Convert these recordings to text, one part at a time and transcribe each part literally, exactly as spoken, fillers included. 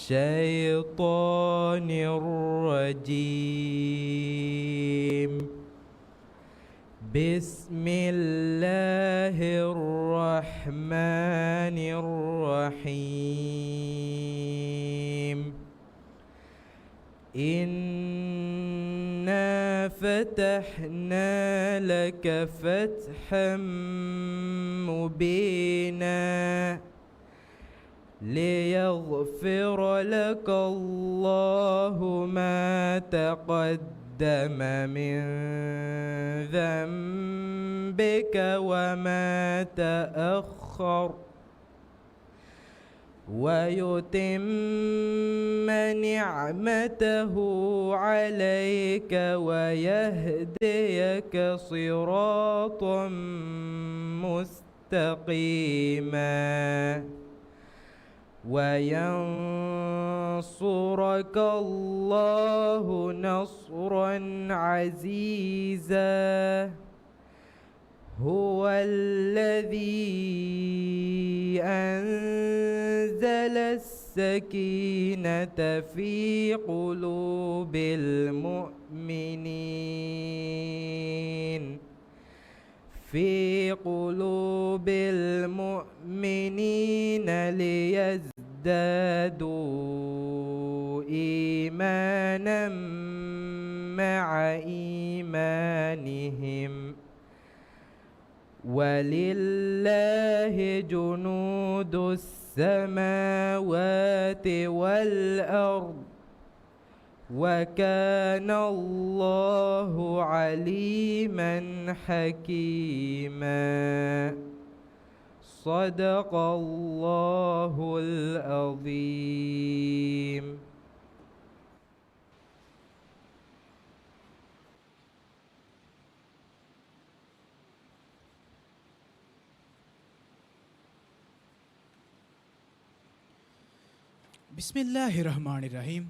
الشيطان الرجيم. بسم الله الرحمن الرحيم. إنا فتحنا لك فتحا مبينا. ليغفر لك الله ما تقدم من ذنبك وما تأخر ويتم نعمته عليك ويهديك صراطا مستقيما. وينصرك الله نصرا عزيزا. هو الذي أنزل السكينة في قلوب المؤمنين في قلوب المؤمنين ليزدادوا إيمانا مع إيمانهم، ولله جنود السماوات والأرض، وكان الله عليما حكيما. صدق الله العظيم. بسم الله الرحمن الرحيم.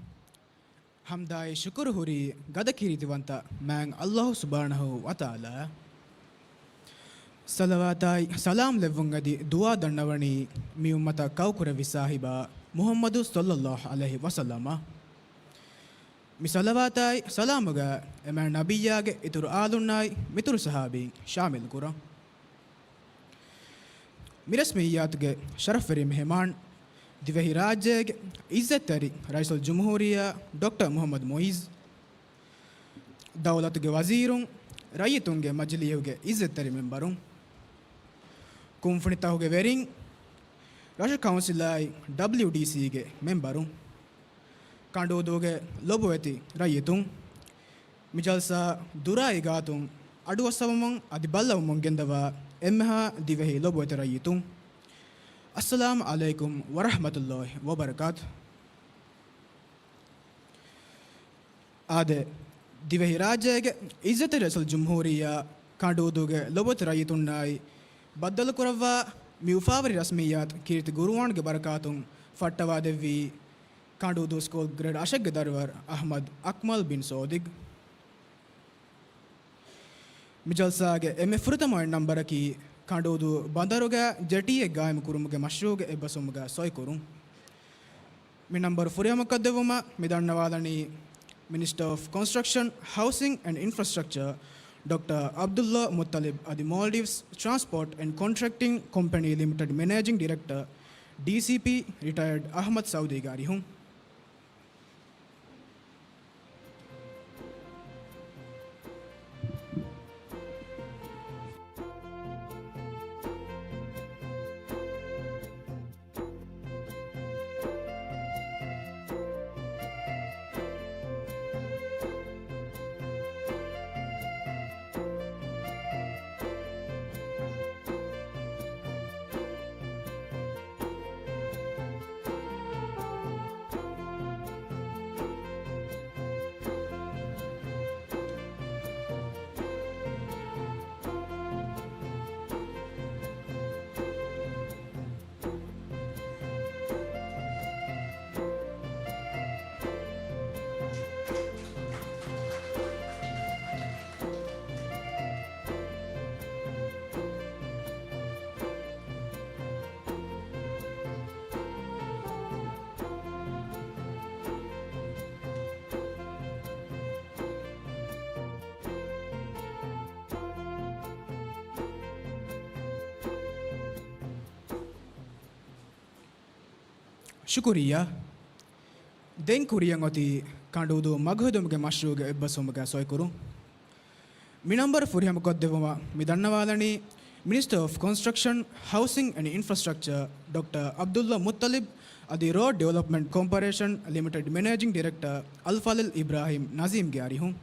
ޙަމްދާއި ޝުކުރު ހުރީ ގަދަ ކީރިތިވަންތަ މާތް ﷲ ސުބްޙާނަހޫ ވަތަޢާލާއަށް. ޞަލަވާތާއި ސަލާމް ލެއްވުން އަދި ދުޢާ ދަންނަވަނީ މި އުއްމަތަށް ކައުކުރެއްވި ޞާޙިބާ މުޙައްމަދު ޞައްލައްލާހު ޢަލައިހި ވަސައްލަމަށް. މި ޞަލަވާތާއި ސަލާމުގަ އެމާތް ނަބިއްޔާގެ އިތުރު އާލުންނާއި މިތުރު ޞަޙާބީން ޝާމިލް ކުރަން. މި ރަސްމިއްޔާތުގެ ޝަރަފްވެރި މެހެމާން، ދިވެހިރާއްޖޭގެ ޢިއްޒަތްތެރި ރައީސުލްޖުމްހޫރިއްޔާ ޑޮކްޓަރ މުޙައްމަދު މުޢިއްޒު، ދައުލަތުގެ ވަޒީރުން، ރައްޔިތުންގެ މަޖިލީހުގެ ޢިއްޒަތްތެރި މެމްބަރުން، ކުންފުނިތަކުގެ ވެރިން، ރަށު ކައުންސިލާއި ޑަބްލިއުޑީސީގެ މެމްބަރުން، ކަނޑޫދޫގެ ލޮބުވެތި ރައްޔިތުން، މި ޖަލްސާ ދުރާއި ގާތުން އަޑުއައްސަވަމުން އަދި ބައްލަވަމުން ގެންދަވާ އެންމެހާ ދިވެހި ލޮބުވެތި ރައްޔިތުން، އައްސަލާމު ޢަލައިކުމް ވަރަޙްމަތުﷲ ވަބަރަކާތު. އާދެ، ދިވެހިރާއްޖޭގެ ޢިއްޒަތްތެރި ރައީސުލްޖުމްހޫރިއްޔާ ކަނޑޫދޫގެ ލޮބުވެތި ރައްޔިތުންނާއި ބައްދަލުކުރައްވާ މި އުފާވެރި ރަސްމިއްޔާތު ކީރިތި ޤުރުއާންގެ ބަރަކާތުން ފައްޓަވާދެއްވީ، ކަނޑޫދޫ ސްކޫލް ގްރޭޑް އަށެއްގެ ދަރިވަރު އަޙްމަދު އަކްމަލް ބިން ސޯދިގް. މި ޖަލްސާގެ އެންމެ ފުރަތަމަ އޮތް ނަންބަރަކީ ކަނޑޫދޫ ބަނދަރުގަ ޖެޓީއެއް ގާއިމު ކުރުމުގެ މަޝްރޫޢުގެ އެއްބަސްވުމުގަ ސޮއިކުރުން. މި ނަންބަރު ފުރިހަމަކޮށްދެއްވުމަށް މި ދަންނަވާލަނީ މިނިސްޓަރ އޮފް ކޮންސްޓްރަކްޝަން، ހައުސިން އެންޑް އިންފްރާސްޓްރަކްޗަރ ޑޮކްޓަރ ޢަބްދުﷲ މުއްޠަލިބް އަދި މޯލްޑިވްސް ޓްރާންސްޕޯޓް އެންޑް ކޮންޓްރެކްޓިން ކޮމްޕެނީ ލިމިޓެޑް މެނޭޖިން ޑިރެކްޓަރ، ޑީސީޕީ، ރިޓަޔަރޑް އަޙްމަދު ސައުދީގެ އަރިހުން. ޝުކުރިއްޔާ. ދެން ކުރިއަށް އޮތީ ކަނޑޫދޫ މަގުހެދުމުގެ މަޝްރޫޢުގެ އެއްބަސްވުމުގަ ސޮއިކުރުން. މި ނަންބަރު ފުރިހަމަކޮށްދެއްވުމަށް މި ދަންނަވާލަނީ މިނިސްޓަރ އޮފް ކޮންސްޓްރަކްޝަން، ހައުސިން އެންޑް އިންފްރާސްޓްރަކްޗަރ ޑޮކްޓަރ ޢަބްދުﷲ މުއްޠަލިބް އަދި ރޯޑް ޑިވެލޮޕްމަންޓް ކޯޕަރޭޝަން ލިމިޓެޑް މެނޭޖިން ޑިރެކްޓަރ އަލްފާޟިލް އިބްރާހީމް ނަޒީމްގެ އަރިހުން.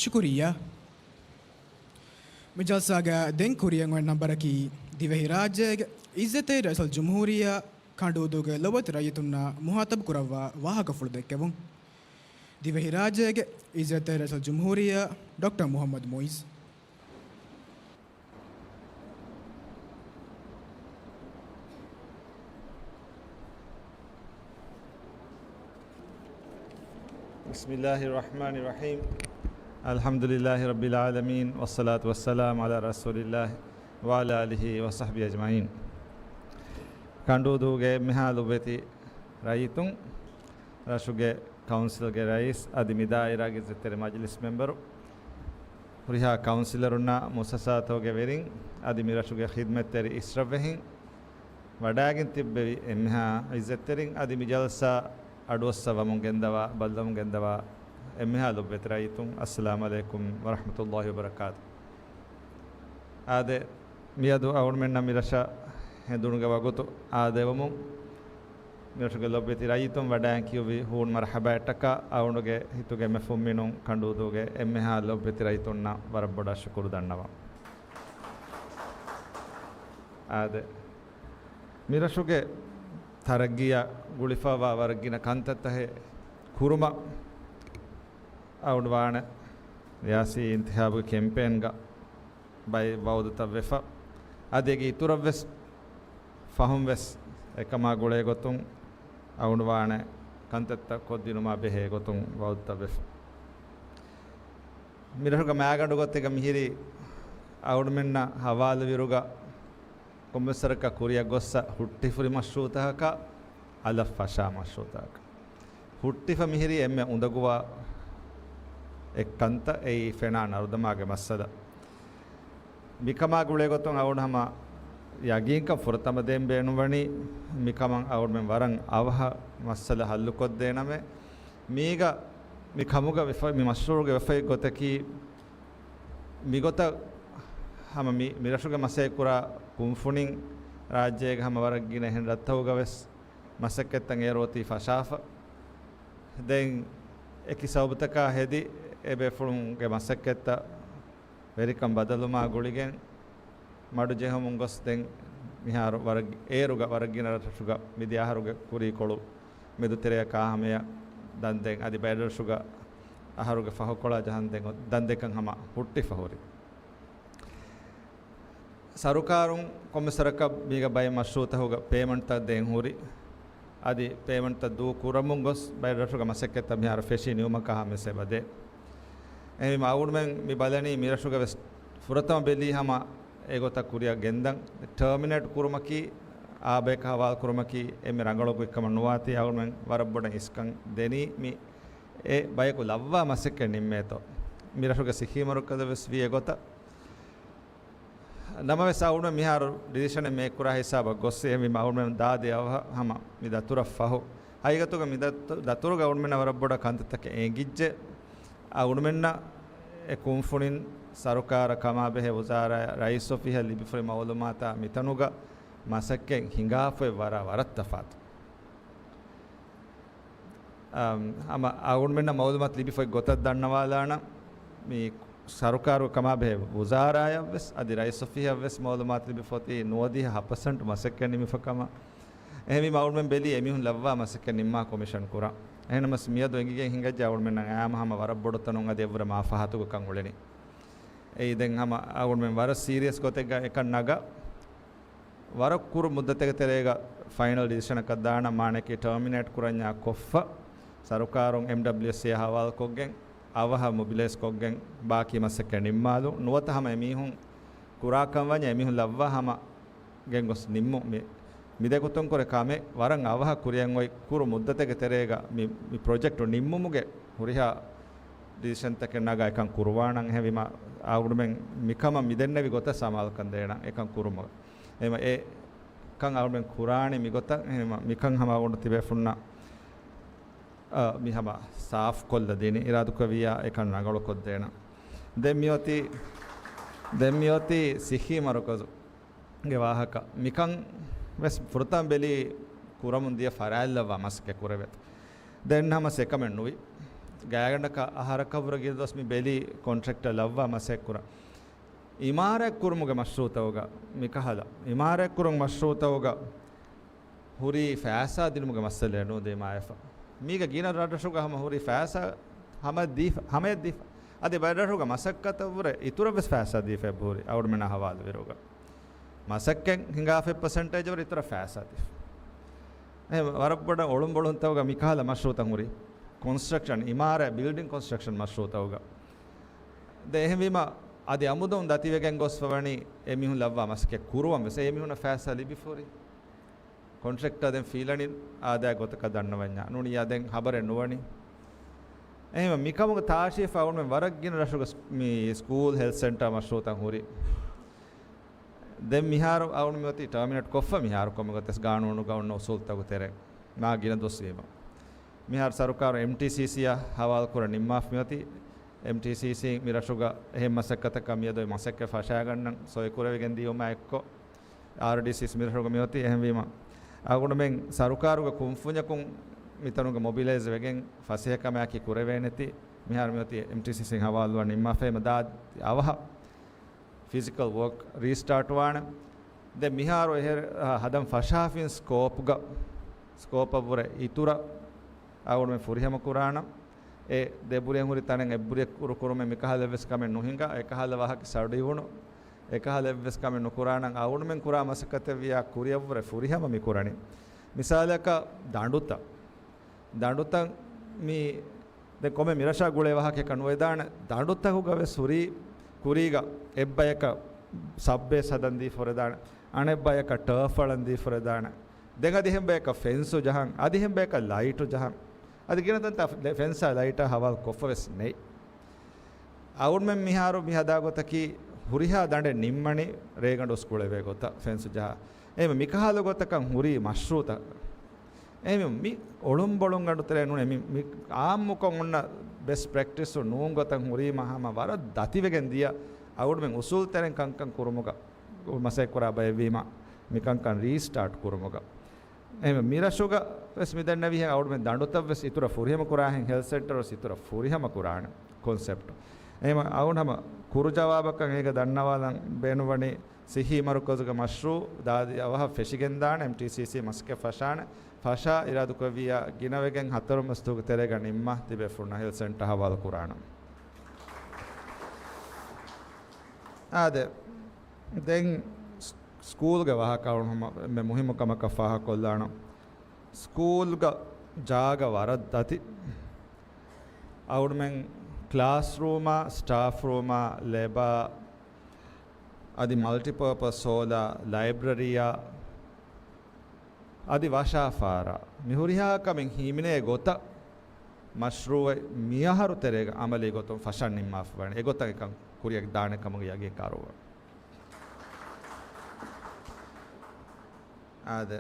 ޝުކުރިއްޔާ. މި ޖަލްސާގަ ދެން ކުރިއަށް އޮތް ނަންބަރަކީ ދިވެހިރާއްޖޭގެ އިއްޒަތްތެރި ރައީސުލްޖުމްހޫރިއްޔާ ކަނޑޫދޫގެ ލޮބުވެތި ރައްޔިތުންނާ މުހާތަބު ކުރައްވާ ވާހަކަފުޅު ދެއްކެވުން. ދިވެހިރާއްޖޭގެ އިއްޒަތްތެރި ރައީސުލްޖުމްހޫރިއްޔާ ޑޮކްޓަރ މުޙައްމަދު މުޢިއްޒު. بسم الله الرحمن الرحيم. الحمد لله رب العالمين، والصلاة والسلام على رسول الله وعلى آله وصحبه أجمعين. ކަނޑޫދޫގެ އެންމެހާ ލޮބުވެތި ރައްޔިތުން، ރަށުގެ ކައުންސިލްގެ ރައީސް އަދި މި ދާއިރާގެ އިއްޒަތްތެރި މަޖިލިސް މެމްބަރު، ހުރިހާ ކައުންސިލަރުންނާ މުއައްސަސާތަކުގެ ވެރިން އަދި މި ރަށުގެ ޚިދްމަތްތެރި އިޝްރަފްވެހިން، ވަޑައިގެން ތިއްބެވި އެންމެހާ އިއްޒަތްތެރިން އަދި މި ޖަލްސާ އަޑުއައްސަވަމުން ގެންދަވާ، ބައްލަވަމުން ގެންދަވާ އެންމެހާ ލޮބުވެތި ރައްޔިތުން، އައްސަލާމު ޢަލައިކުމް ވަރަޙްމަތުﷲ ވަބަރަކާތު. އާދެ، މިއަދު އަޅުމެންނަށް މި ރަށަށް ހެނދުނުގެ ވަގުތު އާދެވުމުން، މިރަށުގެ ލޮބުވެތި ރައްޔިތުން ވަޑައިގެން ކިޔުއްވި ހޫނު މަރުޙަބާއަށްޓަކާ އަޅުގަނޑުގެ ހިތުގެ އެންމެ ފުންމިނުން ކަނޑޫދޫގެ އެންމެހާ ލޮބުވެތި ރައްޔިތުންނަށް ވަރަށް ބޮޑަށް ޝުކުރު ދަންނަވަން. އާދެ، މިރަށުގެ ތަރައްގީއަށް ގުޅިފައިވާ ވަރަށް ގިނަ ކަންތައްތަކެއް ކުރުމަށް އަޅުގަނޑު ވާނެ ރިޔާސީ އިންތިޚާބުގެ ކެމްޕޭންގަ ބައެއް ވައުދުތައް ވެފަ، އަދި އޭގެ އިތުރަށްވެސް ފަހުން ވެސް އެކަމާ ގުޅޭ ގޮތުން އަޅުގަނޑު ވާނެ ކަންތައްތައް ކޮށްދިނުމާ ބެހޭ ގޮތުން ވައުދުތައް ވެފަ. މިރަށުގެ މައިގަނޑު ގޮތެއްގަ މިހިރީ އަޅުގަނޑުމެންނަށް ހަވާލުވިއިރުގަ ކޮންމެސް ވަރަކަށް ކުރިއަށް ގޮއްސަ ހުއްޓިފުރި މަޝްރޫޢުތަކަކާ އަލަށް ފަށާ މަޝްރޫޢުތަކަކަށް ހުއްޓިފަ މިހިރީ އެންމެ އުނދަގޫވާ އެއްކަންތައް އެއީ ފެނާ ނަރުދަމާގެ މައްސަލަ. މިކަމާ ގުޅޭ ގޮތުން އަޅުގަނޑު ހަމަ ޔަގީންކަން ފުރަތަމަ ދޭން ބޭނުންވަނީ މިކަމަށް އަޅުގަނޑުމެން ވަރަށް އަވަހަށް މައްސަލަ ހައްލުކޮށްދޭނަމޭ. މީގަ މި ކަމުގަ ވެފަ-، މި މަޝްރޫޢުގަ ވެފައި ގޮތަކީ މިގޮތަށް ހަމަ މި، މިރަށުގެ މަސައްކަތްކުރާ ކުންފުނިން ރާއްޖޭގެ ހަމަ ވަރަށް ގިނަ އެހެން ރަށްތަކުގަ ވެސް މަސައްކަތްތައް އޭރު އޮތީ ފަށާފަ. ދެން އެކި ސަބަބުތަކާ ހެދި އެބޭފުޅުންގެ މަސައްކަތްތައް ވެރިކަން ބަދަލުމާ ގުޅިގެން މަޑުޖެހުމުން ގޮސް ދެން މިހާރު ވަރަށް އޭރުގަ ވަރަށް ގިނަ ރަށްރަށުގަ މިދިޔަ އަހަރުގެ ކުރީކޮޅު މެދުތެރެއަކާ ހަމަޔަށް ދަންދެން އަދި ބައެއް ރަށުގަ އަހަރުގެ ފަހުކޮޅާ ޖަހަންދެން އޮ-، ދަންދެކަން ހަމަ ހުއްޓިފަ ހުރި. ސަރުކާރުން ކޮންމެސް ވަރަކަށް މީގަ ބައެއް މަޝްރޫޢުތަކުގަ ޕޭމަންޓްތައް ދޭން ހުރި. އަދި ޕޭމަންޓްތައް ދޫ ކުރަމުން ގޮސް ބައެއް ރަށުގަ މަސައްކަތްތައް މިހާރު ފެށީ ނިމުމަކާ ހަމަ އެބަދޭ. އެހެންވީމަ އަޅުގަނޑުމެން މި ބަލަނީ މި ރަށުގަ ވެސް ފުރަތަމަ ބެލީ ހަމަ އެގޮތަށް ކުރިއަށް ގެންދަން. ޓާމިނޭޓް ކުރުމަކީ އާ ބަޔަކަށް ހަވާލު ކުރުމަކީ އެންމެ ރަނގަޅު ގޮތްކަމަށް ނުވާތީ އަޅުގަނޑުމެން ވަރަށް ބޮޑަށް އިސްކަން ދެނީ މި އެ ބަޔަކު ލައްވާ މަސައްކަތް ނިންމޭތޯ. މި ރަށުގެ ސިއްހީ މަރުކަޒަށް ވެސް ވީ އެގޮތަށް. ނަމަވެސް އަޅުގަނޑު މިހާރު ޑިސިޝަނެއް މޭކްކުރާ ހިސާބަށް ގޮސް އެހެންވީމަ އަޅުގަނޑުމެން ދާދި އަވަހަށް ހަމަ މި ދަތުރަށް ފަހު. ހަގީގަތުގަ މި ދަތު-، ދަތުރުގަ އަޅުގަނޑުމެންނަށް ވަރަށް ބޮޑަށް ކަންތައްތަކެއް އެނގިއްޖެ. އަޅުގަނޑުމެންނަށް އެ ކުންފުނިން ސަރުކާރަށް ކަމާބެހޭ ވުޒާރާ ރައީސް އޮފީހަށް ލިބިފައި މައުލޫމާތާ މިތަނުގަ މަސައްކަތް ހިނގާފައި ވަރަށް ވަރަށް ތަފާތު. އަމް، ހަމަ އަޅުގަނޑުމެންނަށް މައުލޫމާތު ލިބިފައި ގޮތަށް ދަންނަވާލާނަން، މި ސަރުކާރު ކަމާ ބެހޭ ވުޒާރާއަށްވެސް އަދި ރައީސް އޮފީހަށްވެސް މައުލޫމާތު ލިބިފައޮތީ ނުވަދިހަ ހަ ޕަސެންޓް މަސައްކަތް ނިމިފަ ކަމަށް. އެހެންވީމަ އަޅުގަނޑުމެން ބެލީ އެމީހުން ލައްވާ މަސައްކަތް ނިންމާ ކޮމިޝަން ކުރަން. އެހެންނަމަސް މިއަދު އެނގިގެން ހިނގައްޖެ އަޅުގަނޑުމެންނަށް އައިމަ ހަމަ ވަރަށް ބޮޑު ތަނުން އަދި އެއްވުރެ މާ ފަހަތުގަ ކަން އުޅެނީ. އެއީ ދެން ހަމަ އަޅުގަނޑުމެން ވަރަށް ސީރިއަސް ގޮތެއްގަ އެކަން ނަގާ، ވަރަށް ކުރު މުއްދަތެއްގެ ތެރޭގަ ފައިނަލް ޑިސިޝަނަކަށް ދާނަން، މާނައަކީ ޓާމިނޭޓް ކުރަންޏާ ކޮށްފަ، ސަރުކާރުން އެމްޑަބްލިއުއެސްސީއާ ހަވާލުކޮށްގެން، އަވަހަށް މޮބިލައިޒް ކޮށްގެން، ބާކީ މަސައްކަތް ނިންމާލުން. ނުވަތަ ހަމަ އެމީހުން ކުރާކަން ވަންޏާ އެމީހުން ލައްވާ ހަމަ ގެންގޮސް ނިންމުން. މި، މި ދެގޮތުން ކުރެ ކަމެއް ވަރަށް އަވަހަށް ކުރިއަށް އޮތް ކުރު މުއްދަތެއްގެ ތެރޭގަ މި، މި ޕްރޮޖެކްޓު ނިންމުމުގެ ހުރިހާ ޑިސިޝަންތަކެއް ނަގާ އެކަން ކުރުވާނަން. އެހެންވީމަ އަޅުގަނޑުމެން މިކަމަށް މިދެންނެވި ގޮތަށް ސަމާލުކަން ދޭނަން އެކަން ކުރުމަށް. އެހެންވީމަ އެ ކަން އަޅުގަނޑުމެން ކުރާނީ މިގޮތަށް. އެހެންވީމަ މިކަން ހަމަ އަޅުގަނޑު ތިބޭފުންނަށް، އަ، މި ހަމަ ސާފް ކޮށްލަ ދިނީ، އިރާދުކުރެއްވިއްޔާ އެކަން ރަނގަޅު ކޮށްދޭނަން. ދެން މިއޮތީ، ދެން މިއޮތީ ސިއްހީ މަރުކަޒު ގެ ވާހަކަ. މިކަން ވެސް ފުރަތަމަ ބެލީ ކުރަމުން ދިޔަ ފަރާތް ލައްވާ މަސައްކަތް ކުރެވޭތޯ. ދެން ހަމަ އެކަމެއް ނުވި. ގާތްގަނޑަކަށް އަހަރަކަށްވުރެ ގިނަ ދުވަސް މި ބެލީ ކޮންޓްރެކްޓަރ ލައްވާ މަސައްކަތް ކުރަން. އިމާރާތް ކުރުމުގެ މަޝްރޫޢުތަކުގަ މިކަހަލަ، އިމާރާތް ކުރުމުގެ މަޝްރޫޢުތަކުގަ ހުރީ ފައިސާ ދިނުމުގެ މައްސަލައެއް ނޫން ދިމާވެފަ. މީގަ ގިނަ ރަށްރަށުގަ ހަމަ ހުރީ ފައިސާ ހަމަ ދީފަ، ހަމަޔަށް ދީފަ. އަދި ބައެއް ރަށުގަ މަސައްކަތަށްވުރެ އިތުރަށް ވެސް ފައިސާ ދީފަ އެބަހުރި އަޅުގަނޑުމެންނާ ހަވާލުވިއިރުގަ. މަސައްކަތް ހިނގާފައި ޕަސެންޓޭޖަށްވުރެ އިތުރަށް ފައިސާ ދީފަ. އެ ވަރަށް ބޮޑަށް އޮޅުންބޮޅުންތަކުގަ މިކަހަލަ މަޝްރޫޢުތައް ހުރި. ކޮންސްޓްރަކްޝަން، އިމާރާތް، ބިލްޑިން ކޮންސްޓްރަކްޝަން މަޝްރޫޢުތަކުގަ. ދެން އެހެންވީމަ އަދި އަމުދުން ދަތިވެގެން ގޮސްފަ ވަނީ އެ މީހުން ލައްވާ މަސައްކަތް ކުރުވަން ވެސް އެ މީހުންނަށް ފައިސާ ލިބިފަ ހުރި. ކޮންޓްރެކްޓަރ ދެން ފީލަނި އާދައިގެ ގޮތަކަށް ދަންނަވަންޏާ ނޫނިއްޔާ ދެން ހަބަރެއް ނުވަނީ. އެހެންވެ މިކަމުގެ ތާށީފަ އަޅުގަނޑުމެން ވަރަށް ގިނަ ރަށުގަ މި ސްކޫލް، ހެލްތް ސެންޓަރ މަޝްރޫޢުތައް ހުރި. ދެން މިހާރު އަޅުގަނޑު މިއޮތީ ޓާމިނޭޓް ކޮށްފަ މިހާރު ކޮންމެ ގޮތެއް ގާނޫނުގަ އޮންނަ އުސޫލްތަކުގެ ތެރޭ މާ ގިނަ ދުވަސް ވީމަ. މިހާރު ސަރުކާރު އެމްޓީސީސީއާ ހަވާލު ކުރަން ނިންމާފަ މިއޮތީ. އެމްޓީސީސީ މި ރަށުގަ އެހެން މަސައްކަތަކަށް މިއަދު މަސައްކަތް ފަށާގަންނަން ސޮއި ކުރެވިގެން ދިޔުމާ އެއްކޮށް، އާރްޑީސީސް މިރަށުގަ މިއޮތީ. އެހެންވީމަ، އަޅުގަނޑުމެން ސަރުކާރުގެ ކުންފުންޏަކުން މިތަނުގަ މޮބިލައިޒް ވެގެން ފަސޭހަކަމާއެކީ ކުރެވޭނެތީ، މިހާރު މިއޮތީ އެމްޓީސީސީން ހަވާލުވާ ނިންމާފައި އެބަ ދާ އަވަހަށް ފިޒިކަލް ވޯކް ރީސްޓާޓް ވާނެ. ދެން މިހާރު އެހެރ-، އަ، ހަދަން ފަށާފިން ސްކޯޕްގަ، ސްކޯޕަށްވުރެ އިތުރަށް އަޅުގަނޑުމެން ފުރިހަމަ ކުރާނަން. އެ ދެބުރިއަށް ހުރި ތަނެއް އެއްބުރިއަށް ކުރު ކުރުމެއް މިކަހަލަ ވެސް ކަމެއް ނުހިނގާ، އެކަހަލަ ވާހަކަ ސަޑިވުނު، އެކަހަލަ އެއްވެސް ކަމެއް ނުކުރާނަން. އަޅުގަނޑުމެން ކުރާ މަސައްކަތެއްވިޔާ ކުރިއަށްވުރެ ފުރިހަމަ މި ކުރަނީ. މިސާލަކަށް ދަނޑުތައް، ދަނޑުތައް މި ދެން ކޮންމެ މިރަށާ ގުޅޭ ވާހަކައެއް ނުވެދާނެ. ދަނޑުތަކުގަ ވެސް ހުރީ ކުރީގަ އެއްބަޔަކަށް ސަބްބޭސް ހަދަން ދީފަ ހުރެދާނެ، އަނެއްބަޔަކަށް ޓާފް އަޅަން ދީފަ ހުރެދާނެ. ދެން އަދި އެހެން ބަޔަކަށް ފެންސު ޖަހަން، އަދި އެހެން ބަޔަކަށް ލައިޓު ޖަހަން. އަދި ގިނަ ތަންތާ ފެންސާ ލައިޓާ ހަވާލު ކޮށްފަ ވެސް ނެތް. އަޅުގަނޑުމެން މިހާރު މި ހަދާ ގޮތަކީ ހުރިހާ ދަނޑެއް ނިންމަނީ ރޭގަނޑު ސްކޫޅެވޭ ގޮތަށް ފެންސު ޖަހާ. އެހެންވެ މިކަހަލަ ގޮތަކަށް ހުރީ މަޝްރޫޢުތައް. އެހެންވެ މި އޮޅުންބޮޅުން ގަނޑުތެރޭ ނޫނޭ. މި، މި އާއްމުކޮށް އޮންނަ ބެސްޓް ޕްރެކްޓިސް ނޫން ގޮތަށް ހުރީމަ ހަމަ ވަރަށް ދަތިވެގެން ދިޔަ އަޅުގަނޑުމެން އުސޫލް ތެރެއިން ކަންކަން ކުރުމުގަ މަސައްކަތް ކުރާ ބައެއްވީމަ މިކަންކަން ރީސްޓާޓް ކުރުމުގަ. އެހެންވެ މިރަށުގަ ވެސް މިދެންނެވިހެން އަޅުގަނޑުމެން ދަނޑުތައް ވެސް އިތުރަށް ފުރިހަމަ ކުރާހެން ހެލްތް ސެންޓަރު ވެސް އިތުރަށް ފުރިހަމަ ކުރާނެ ކޮންސެޕްޓް. އެހެންވެ އަޅުގަނޑު ހަމަ ކުރު ޖަވާބަކަށް އޭގަ ދަންނަވާލަން ބޭނުންވަނީ ސިއްހީ މަރުކަޒުގެ މަޝްރޫޢު ދާދި އަވަހަށް ފެށިގެންދާނެ، އެމްޓީސީސީ މަސައްކަތް ފަށާނެ، ފަށާ އިރާދަކުރެއްވިއްޔާ ގިނަވެގެން ހަތަރު މަސްދުވަހުގެ ތެރޭގަ ނިންމާ ތިބޭފުޅުންނަށް ހެލްތް ސެންޓަރ ހަވާލު ކުރާނަން. އާދެ، ދެން ސް-، ސްކޫލްގެ ވާހަކަ އަޅުގަނޑު އެންމެ މުހިއްމު ކަމަކަށް ފާހަގަކޮށްލާނަން. ސްކޫލްގަ ޖާގަ ވަރަށް ދަތި. އަޅުގަނޑުމެން ކްލާސްރޫމާ، ސްޓާފް ރޫމާ، ލެބާ، އަދި މަލްޓިޕާޕަސް ހޯލާ، ލައިބްރަރީއާ، އަދި ވަށާފާރާ، މި ހުރިހާ ކަމެއް ހިމެނޭ ގޮތަށް މަޝްރޫޢެއް މިއަހަރު ތެރޭގަ އަމަލީ ގޮތުން ފަށަން ނިންމާފަ ވަނީ. އެގޮތަށް އެކަން ކުރިއަށް ދާނެ ކަމުގެ ޔަގީން ކާރުވާ. އާދެ،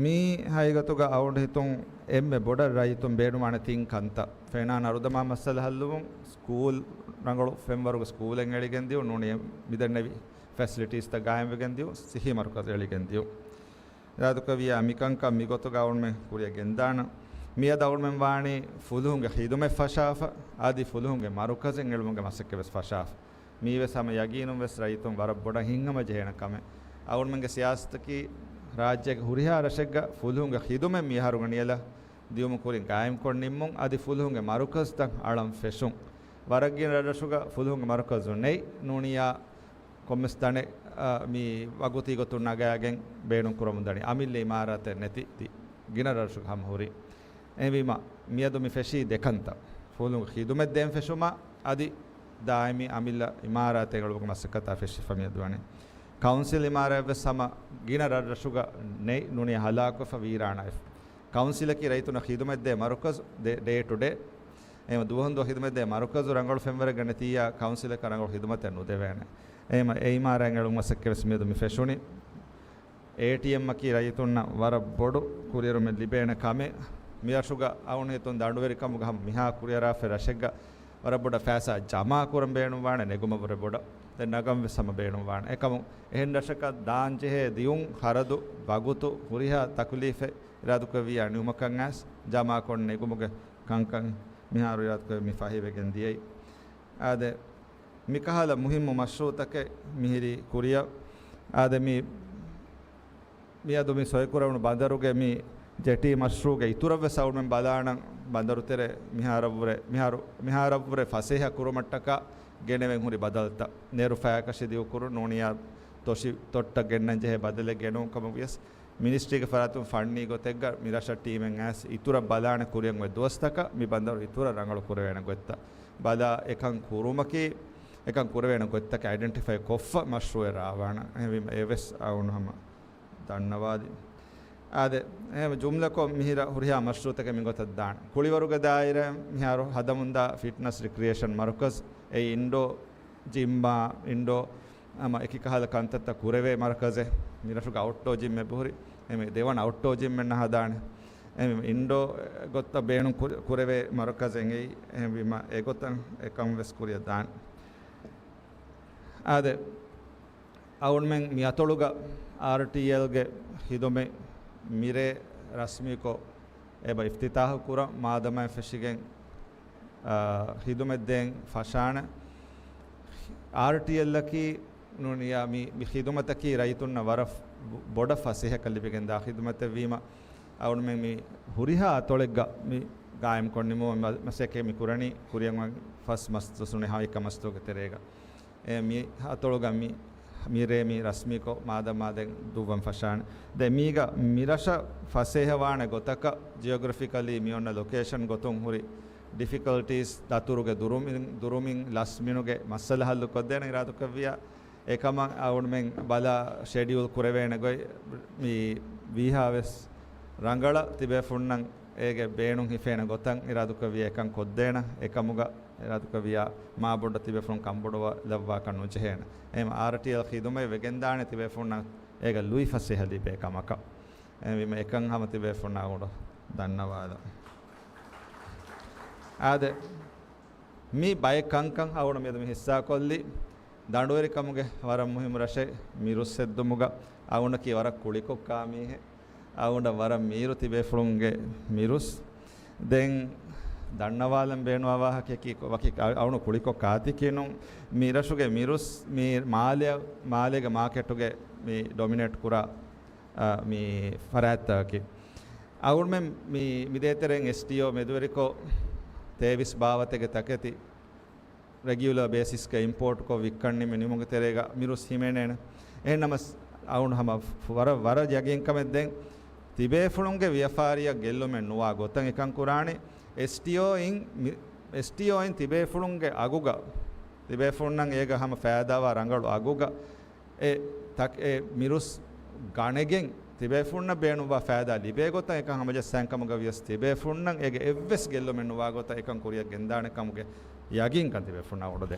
މި ހަގީގަތުގަ އަޅުގަނޑު ހިތުން އެންމެ ބޮޑަށް ރައްޔިތުން ބޭނުންވާނެ ތިން ކަންތައް. ފެނާ ނަރުދަމާ މައްސަލަ ހައްލުވުން، ސްކޫލް ރަނގަޅު ފެންވަރުގެ ސްކޫލެއް އެޅިގެން ދިޔުން، ނޫނީ މިދެންނެވި ފެސިލިޓީސްތައް ގާއިމްވެގެން ދިޔުން، ސިއްހީ މަރުކަޒު އެޅިގެން ދިޔުން. އިރާދަކުރެއްވިއްޔާ މިކަންކަން މިގޮތުގަ އަޅުގަނޑުމެން ކުރިއަށް ގެންދާނަން. މިއަދު އަޅުމެން ވާނީ ފުލުހުންގެ ޚިދުމަތް ފަށާފަ، އަދި ފުލުހުންގެ މަރުކަޒެއް އެޅުމުގެ މަސައްކަތް ވެސް ފަށާފަ. މީވެސް ހަމަ ޔަގީނުން ވެސް ރައްޔިތުން ވަރަށް ބޮޑަށް ހިތްހަމަޖެހޭނެ ކަމެއް. އަޅުމެންގެ ސިޔާސަތަކީ ރާއްޖޭގެ ހުރިހާ ރަށެއްގަ ފުލުހުންގެ ޚިދުމަތް މިއަހަރުގަ ނިޔަލަށް ދިޔުމު ކުރިން ގާއިމްކޮށް ނިންމުން، އަދި ފުލުހުންގެ މަރުކަޒުތައް އަޅަން ފެށުން. ވަރަށް ގިނަ ރަށްރަށުގަ ފުލުހުންގެ މަރުކަޒު ނެތް ނޫނިޔާ ކޮންމެސް ތަނެއް، އާ، މި ވަގުތީ ގޮތުން ނަގާގެން ބޭނުން ކުރަމުން ދަނީ. އަމިއްލަ އިމާރާތެއް ނެތި ދި-، ގިނަ ރަށްރަށުގަ ހަމަ ހުރި. އެހެންވީމަ، މިއަދު މި ފެށީ ދެ ކަންތައް. ފުލުހުންގެ ޚިދުމަތް ދޭން ފެށުމާ، އަދި ދާއިމީ އަމިއްލަ އިމާރާތެއް އެޅުމުގެ މަސައްކަތާ ފެށިފަ މިއަދު ވަނީ. ކައުންސިލް އިމާރާތްވެސް ހަމަ ގިނަ ރަށްރަށުގަ ނެތް ނޫނީ ހަލާކުވެފަ ވީރާނާވެފަ. ކައުންސިލަކީ ރައްޔިތުންނަށް ޚިދުމަތްދޭ މަރުކަޒު ޑޭ، ޑޭ ޓު ޑޭ. އެހެން ދުވަހުން ދުވަހަށް ޚިދުމަތްދޭ މަރުކަޒު ރަނގަޅު ފެންވަރެއްގަ ނެތިއްޔާ ކައުންސިލަކަށް ރަނގަޅު ޚިދުމަތެއް ނުދެވޭނެ. އެހެން އެ އިމާރާތް އެޅުން މަސައްކަތް ވެސް މިއަދު މި ފެށުނީ. އޭޓީއެމްއަކީ ރައްޔިތުންނަށް ވަރަށް ބޮޑު ކުރިއެރުމެއް ލިބޭނެ ކަމެއް. މިރަށުގަ އަޅުން ހިތުން ދަނޑުވެރިކަމުގަ ހަމަ މިހާ ކުރިއަރާފައި ރަށެއްގަ ވަރަށް ބޮޑަށް ފައިސާ ޖަމާ ކުރަން ބޭނުންވާނެ، ނެގުމަށްވުރެ ބޮޑަށް. ދެން ނަގަން ވެސް ހަމަ ބޭނުންވާނެ. އެކަމު އެހެން ރަށަކަށް ދާން ޖެހޭ ދިޔުން، ޚަރަދު، ވަގުތު، ހުރިހާ ތަކުލީފެއް އިރާދަކުރެއްވިއްޔާ ނިމުމަކަށް އައިސް ޖަމާކޮށް ނެގުމުގެ ކަންކަން މިހާރު އިރާދަކުރެއްވި މި ފަހިވެގެން ދިޔައީ. އާދެ، މިކަހަލަ މުހިއްމު މަޝްރޫޢުތަކެއް މިހިރީ ކުރިއަށް. އާދެ، މި މިއަދު މި ސޮއިކުރެވުނު ބަނދަރުގެ މި ޖެޓީ މަޝްރޫޢުގެ އިތުރަށް ވެސް އަޅުމެން ބަލާނަން، ބަނދަރު ތެރެ މިހާރަށްވުރެ، މިހާރު، މިހާރަށްވުރެ ފަސޭހަ ކުރުމަށްޓަކާ ގެނެވެން ހުރި ބަދަލުތައް. ނެރު ފަޔަކަށި ދިގުކުރުން، ނޫނިޔާ ތޮށި ތޮއްޓަށް ގެންނަން ޖެހޭ ބަދަލެއް ގެނުން ކަމަށް ވިޔަސް، މިނިސްޓްރީގެ ފަރާތުން ފަންނީ ގޮތެއްގަ މި ރަށަށް ޓީމެއް އައިސް އިތުރަށް ބަލާނެ ކުރިއަށް އޮތް ދުވަސްތަކަށް މި ބަނދަރު އިތުރަށް ރަނގަޅު ކުރެވޭނެ ގޮތްތައް ބަލާ އެކަން ކުރުމަކީ، އެކަން ކުރެވޭނެ ގޮތްތަކެއް އައިޑެންޓިފައި ކޮށްފަ މަޝްރޫޢެއް ރާވާނަން. އެހެންވީމަ އެވެސް އަޅުގަނޑު ހަމަ ދަންނަވާލި. އާދެ، އެހެން ޖުމްލަކޮށް މިހިރަ ހުރިހާ މަޝްރޫޢުތަކެއް މިގޮތަށް ދާނެ. ކުޅިވަރުގެ ދާއިރާ މިހާރު ހަދަމުންދާ ފިޓްނަސް ރިކްރިއޭޝަން މަރުކަޒް، އެއީ އިންޑޯ ޖިމްއާ، އިންޑޯ ހަމަ އެކި ކަހަލަ ކަންތައްތައް ކުރެވޭ މަރުކަޒެއް. މިރަށުގެ އައުޓްޑޯ ޖިމް އެބަހުރި. އެމެ ދެވަނަ އައުޓްޑޯ ޖިމް އެއް ހަދާނެ. އެމެ އިންޑޯ ގޮތަށް ބޭނުން ކުރެ-، ކުރެވޭ މަރުކަޒެއް އެއީ. އެހެންވީމަ އެގޮތަށް އެކަން ވެސް ކުރިއަށް ދާނެ. އާދެ، އަޅުގަނޑުމެން މި އަތޮޅުގަ އާރްޓީއެލްގެ ޚިދުމަތް މިރޭ ރަސްމީކޮށް އެބަ އިފްތިތާޙު ކުރަން މާދަމާއި ފެށިގެން، އާ، ޚިދުމަތް ދޭން ފަށާނެ. އާރްޓީއެލްއަކީ ނޫނިޔާ މި، މި ޚިދުމަތަކީ ރައްޔިތުންނަށް ވަރަށް ބޮޑަށް ފަސޭހަކަން ލިބިގެންދާ ޚިދުމަތެއްވީމަ، އަޅުގަނޑުމެން މި ހުރިހާ އަތޮޅެއްގަ މި ގާއިމްކޮށް ނިމުމަށް މަ-، މަސައްކަތް މި ކުރަނީ ކުރިއަށް އޮތް ފަސް މަސް ދުވަސް ނޫނީ ހަވައިކަ މަސްދުވަހުގެ ތެރޭގަ. އެ މި އަތޮޅުގަ މި، މިރޭ މި ރަސްމީކޮށް މާދަމާ ދެން ދުއްވަން ފަށާނެ. ދެން މީގަ މިރަށަށް ފަސޭހަވާނެ ގޮތަކަށް ޖިއޮގްރަފިކަލީ މި އޮންނަ ލޮކޭޝަން ގޮތުން ހުރި ޑިފިކަލްޓީސް، ދަތުރުގެ ދުރުމިން، ދުރުމިން ލަސް މިނުގެ މައްސަލަ ހައްލު ކޮށްދޭނެ އިރާދަކުރެއްވިއްޔާ، އެކަމަށް އަޅުގަނޑުމެން ބަލާ ޝެޑިއުލް ކުރެވޭނެ ގޮތް މި ވީހާވެސް ރަނގަޅަށް ތިބޭފުޅުންނަށް އޭގެ ބޭނުން ހިފޭނެ ގޮތަށް އިރާދަކުރެއްވިއްޔާ އެކަން ކޮށްދޭނަ. އެކަމުގަ އިރާދަކުރެއްވިއްޔާ މާބޮޑަށް ތިބޭފުޅުން ކަންބޮޑުވާލައްވާކަށް ނުޖެހޭނެ. އެހެން އާރްޓީއެލް ޚިދުމަތް ވެގެންދާނެ ތިބޭފުޅުންނަށް އޭގަ ލުއި ފަސޭހަ ލިބޭ ކަމަކަށް. އެހެންވީމަ އެކަން ހަމަ ތިބޭފުޅުންނަށް އަޅުގަނޑު ދަންނަވާލަން. އާދެ، މި ބައެއް ކަންކަން އަޅުގަނޑު މިއަދު މި ހިއްސާކޮށްލީ ދަނޑުވެރިކަމުގެ ވަރަށް މުހިއްމު ރަށެއް މިރުސް ހެއްދުމުގަ އަޅުގަނޑަކީ ވަރަށް ކުޅިކޮށް ކާ މީހެއް. އަޅުގަނޑަށް ވަރަށް މީރު ތިބޭފުޅުންގެ މިރުސް. ދެން ދަންނަވާލަން ބޭނުންވާ ވާހަކައަކީ ކޮ-، ވަކި އަ-، އަޅުގަނޑު ކުޅިކޮށް ކާތިކީނު މި ރަށުގެ މިރުސް މި މާލެ-، މާލޭގެ މާކެޓުގެ މި ޑޮމިނޭޓް ކުރާ، އަ، މި ފަރާތްތަކަކީ. އަޅުގަނޑުމެން މި، މި ދޭތެރެއިން އެސްޓީއޯ މެދުވެރިކޮށް ތޭވީސް ބާވަތެއްގެ ތަކެތި ރެގިއުލަރ ބޭސިސްގަ އިމްޕޯޓްކޮށް ވިއްކަން ނިމި ނިމުމުގެ ތެރޭގަ މިރުސް ހިމެނޭނެ. އެހެންނަމަސް އަޅުގަނޑު ހަމަ ވަރަށް، ވަރަށް ޔަގީންކަމެއް ދެން ތިބޭފުޅުންގެ ވިޔަފާރިއަށް ގެއްލުމެއް ނުވާ ގޮތަށް އެކަން ކުރާނީ. އެސްޓީއޯއިން މި-، އެސްޓީއޯއިން ތިބޭފުޅުންގެ އަގުގަ، ތިބޭފުޅުންނަށް އޭގަ ހަމަ ފައިދާވާ ރަނގަޅު އަގުގަ އެ ތަކް-، އެ މިރުސް ގަނެގެން ތިބޭފުޅުންނަށް ބޭނުންވާ ފައިދާ ލިބޭ ގޮތަށް އެކަން ހަމަޖައްސާން ކަމުގަ ވިޔަސް ތިބޭފުޅުންނަށް އޭގެ އެއްވެސް ގެއްލުމެއް ނުވާ ގޮތަށް އެކަން ކުރިއަށް ގެންދާނެ ކަމުގެ ޔަގީންކަން ތިބޭފުޅުންނަށް އުޑުދޭ.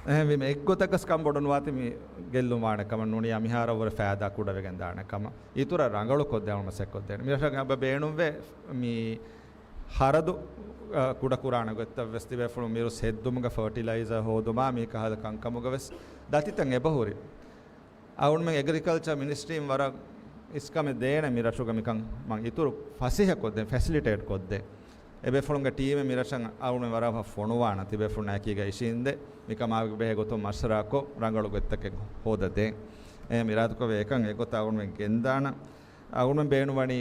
އެހެންވީމަ އެއްގޮތަކަސް ކަންބޮޑު ނުވާތީ މި ގެއްލުން ވާނެ ކަމަށް ނޫނިޔާ މިހާރަށްވުރެ ފައިދާ ކުޑަވެގެން ދާނެ ކަމަށް. އިތުރަށް ރަނގަޅު ކޮށްދޭން މަސައްކަތް ކޮށްދޭނެ. މި ރަށަށް އެބަ ބޭނުންވޭ މި ޚަރަދު، އަ، ކުޑަކުރާނެ ގޮތްތައް ވެސް ތިބޭފުޅުން މިރުސް ހެއްދުމުގަ ފަރޓިލައިޒަރ ހޯދުމާ މި ކަހަލަ ކަންކަމުގަ ވެސް ދަތިތައް އެބަހުރި. އަޅުގަނޑުމެން އެގްރިކަލްޗަރ މިނިސްޓްރީން ވަރަށް އިސްކަމެއް ދޭނެ މި ރަށުގަ މިކަން މަން އިތުރު ފަސޭހަކޮށްދޭން، ފެސިލިޓޭޓް ކޮށްދޭން. އެބޭފުޅުންގެ ޓީމެއް މި ރަށަށް އަޅުމެން ވަރަށް ފޮނުވާނަ ތިބޭފުޅުންނާ އެކީގަ އިށީނދެ މިކަމާ ބެހޭ ގޮތުން މަޝްވަރާކޮށް ރަނގަޅު ގޮތްތަކެއް ހޯދަދޭން. އެހެން އިރާދަކުރެވޭ އެކަން އެގޮތަށް އަޅުމެން ގެންދާނަ. އަޅުމެން ބޭނުންވަނީ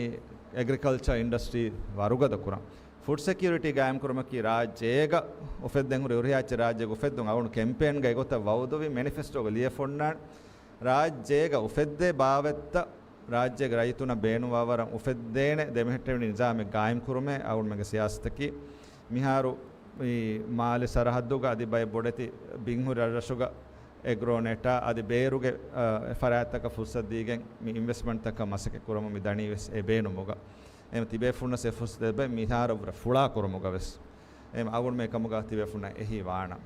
އެގްރިކަލްޗަރ އިންޑަސްޓްރީ ވަރުގަދަ ކުރަން. ފުޑް ސެކިއުރިޓީ ގާއިމްކުރުމަކީ ރާއްޖޭގަ އުފެއްދެން ހުރި ހުރިހާ އެއްޗެއް ރާއްޖޭގަ އުފެއްދުން އަޅުން ކެމްޕޭންގަ އެގޮތަށް ވައުދުވި މެނިފެސްޓޯގަ ލިޔެފޮންނާނެ. ރާއްޖޭގަ އުފެއްދޭ ބާވަތްތައް ރާއްޖޭގެ ރައްޔިތުންނަށް ބޭނުންވާވަރަށް އުފެއްދޭނެ ދެމެހެއްޓެވި ނިޒާމެއް ގާއިމްކުރުމޭ އަޅުމެންގެ ސިޔާސަތަކީ. މިހާރު މި މާލެ ސަރަހައްދުގަ އަދި ބައެއް ބޮޑެތި ބިންހުރި ރަށްރަށުގަ އެގްރޯނެޓާ އަދި ބޭރުގެ، އަ، ފަރާތްތަކަށް ފުރުސަތު ދީގެން މި އިންވެސްޓްމަންޓްތަކަށް މަސައްކަތް ކުރަމުން މި ދަނީ ވެސް އެ ބޭނުމުގަ. އެހެން ތިބޭފުޅުންނަށް އެ ފުރުސަތު ލިބޭ މިހާރަށްވުރެ ފުޅާ ކުރުމުގަ ވެސް. އެހެން އަޅުގަނޑުމެން އެކަމުގަ ތިބޭފުޅުންނަށް އެހީ ވާނަން.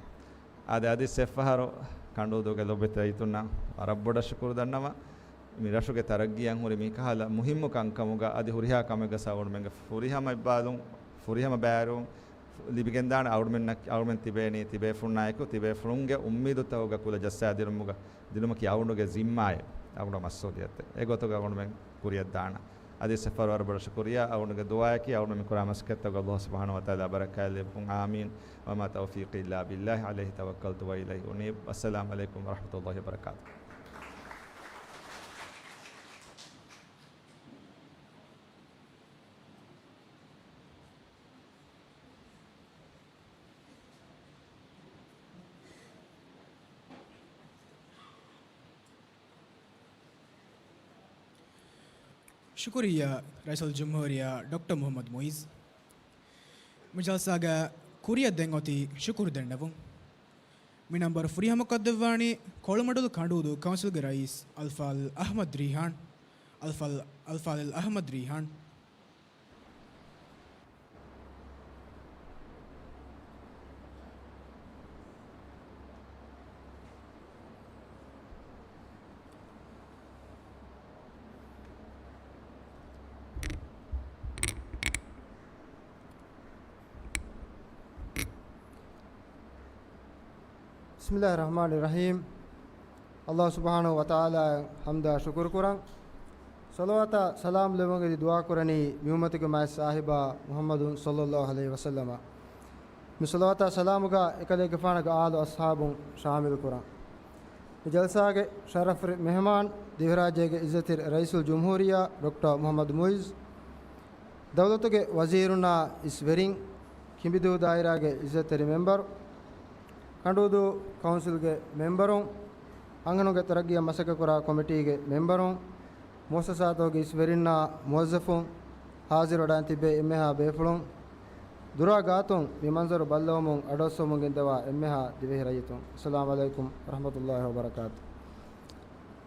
އާދެ، އަދި އެއްފަހަރު ކަނޑޫދޫގެ ލޮބުވެތި ރައްޔިތުންނަށް ވަރަށް ބޮޑަށް ޝުކުރު ދަންނަވަން. މި ރަށުގެ ތަރައްގީއަށް ހުރި މިކަހަލަ މުހިއްމު ކަންކަމުގަ އަދި ހުރިހާ ކަމެއްގަ އަޅުގަނޑުމެންގެ ފުރިހަމަ އިއްބާލުން، ފުރިހަމަ ބައިވެރިވުން ލިބިގެންދާނެ. އަޅުގަނޑުމެންނަށް، އަޅުގަނޑުމެން ތިބޭނީ ތިބޭފުޅުންނާއެކު ތިބޭފުޅުންގެ އުއްމީދުތަކުގެ ކުލަ ޖައްސާދިނުމުގަ ދިނުމަކީ އަޅުގަނޑުގެ ޒިންމާއެއް، އަޅުގަނޑު މަސްއޫލިއްޔަތެއް. އެގޮތުގަ އަޅުގަނޑުމެން ކުރިއަށްދާނަން. އަދި އެއްފަހަރު ވަރަށް ބޮޑަށް ޝުކުރިއްޔާ. އަޅުގަނޑުގެ ދުޢާއަކީ އަޅުގަނޑުމެން މި ކުރާ މަސައްކަތްތަކުގަ ﷲ ސުބްޙާނަހޫ ވަތަޢާލާ ބަރަކާތް ލެއްވުން. އާމީން. وما توفيقي إلا بالله عليه توكلت وإليه أنيب. والسلام عليكم ورحمة الله وبركاته. ޝުކުރިއްޔާ ރައީސުލްޖުމްހޫރިއްޔާ ޑޮކްޓަރ މުޙައްމަދު މުޢިއްޒު. މި ޖަލްސާގަ ކުރިއަށް ދެން އޮތީ ޝުކުރު ދެންނެވުން. މި ނަންބަރު ފުރިހަމަކޮށްދެއްވާނީ ކޮޅުމަޑުލު ކަނޑޫދޫ ކައުންސިލްގެ ރައީސް އަލްފާޟިލް އަޙްމަދު ރީޙާން، އަލްފާޟިލް، އަލްފާޟިލް އަޙްމަދު ރީޙާން. بسم الله الرحمن الرحيم. ﷲ ސުބްޙާނަހޫ ވަތަޢާލާއަށް ޙަމްދާ ޝުކުރު ކުރަން. ޞަލަވާތާ ސަލާމް ލެއްވުން އެދި ދުޢާ ކުރަނީ މި އުއްމަތުގެ މާތް ސާހިބާ މުޙައްމަދު ޞައްލައްލާހު ޢަލައިހި ވަސައްލަމަށް. މި ޞަލަވާތާ ސަލާމުގަ އެކަލޭގެފާނުގެ އާލު އަޞްޙާބުން ޝާމިލު ކުރަން. މި ޖަލްސާގެ ޝަރަފުވެރި މެހެމާން ދިވެހިރާއްޖޭގެ އިއްޒަތްތެރި ރައީސުލްޖުމްހޫރިއްޔާ ޑޮކްޓަރ މުޙައްމަދު މުޢިއްޒު، ދައުލަތުގެ ވަޒީރުންނާ އިސް ވެރިން، ކިނބިދޫ ދާއިރާގެ އިއްޒަތްތެރި މެމްބަރު، ކަނޑޫދޫ ކައުންސިލްގެ މެމްބަރުން، އަންހެނުންގެ ތަރައްގީއަށް މަސައްކަތްކުރާ ކޮމިޓީގެ މެމްބަރުން، މުއައްސަސާތަކުގެ އިސް ވެރިންނާ މުވައްޒަފުން، ހާޒިރުވެޑާން ތިއްބެވި އެންމެހާ ބޭފުޅުން، ދުރާ ގާތުން މި މަންޒަރު ބައްލަވަމުން އަޑުއައްސަވަމުން ގެންދަވާ އެންމެހާ ދިވެހި ރައްޔިތުން، އައްސަލާމު ޢަލައިކުމް ވަރަޙްމަތުﷲި ވަބަރަކާތު.